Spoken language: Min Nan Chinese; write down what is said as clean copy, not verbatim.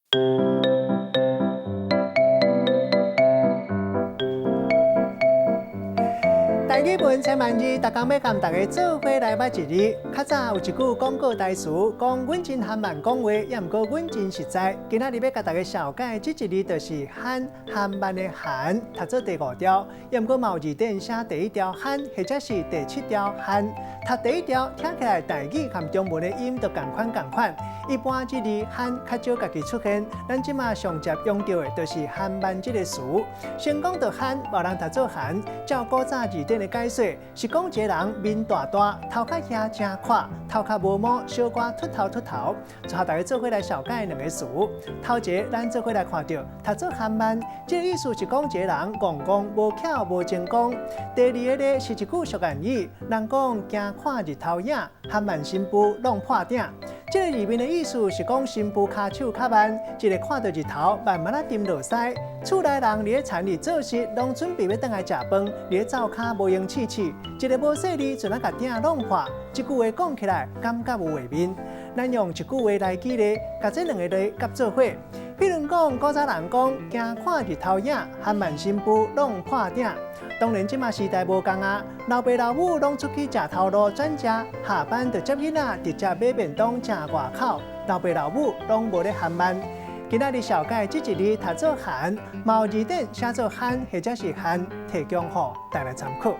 台語文千萬字，逐工欲共大家做伙來捌一字。較早有一句廣告台詞，講阮真含慢講話，抑毋過阮真實在。今仔日欲共大家紹介這一字，就是罕，含慢的罕，讀做第五調。抑毋過嘛有字典寫第一調罕，或者是第七調罕。讀第一調聽起來台語和中文的音都仝款仝款。一般這字罕較少家己出現，咱這馬上捷用著的就是含慢這个詞。先講著罕，無人讀做韓。照古早字典的解說，是講一个人面大大，頭殼遐誠闊，頭殼無毛，小可禿頭禿頭。最後大家做伙來紹介兩個詞。頭一个，咱做伙來看著，讀做含慢，這个意思是講一個人戇戇無巧無精光。第二个咧是一句俗諺語，人講驚看日頭影，含慢新婦弄破鼎。這个字面的意思是講新婦跤手較慢，一个看著日頭慢慢仔沉落西。厝內人佇咧田裡做事，攏準備欲轉來食飯，佇咧灶跤無閒試試，一个無細膩就若共鼎弄破。這句話講起來，感覺有畫面。咱用一句話來舉例，共這兩个字夾做伙。比如講，古早人講驚看日頭影，含慢新婦弄破鼎。當然，這馬時代無仝啊，老爸老母攏出去食頭路轉食，下班就接囡仔直接買便當食外口，老爸老母攏無咧含慢。今仔日紹介這一字讀做罕，嘛有字典寫做罕或者是罕，提供予大家參考。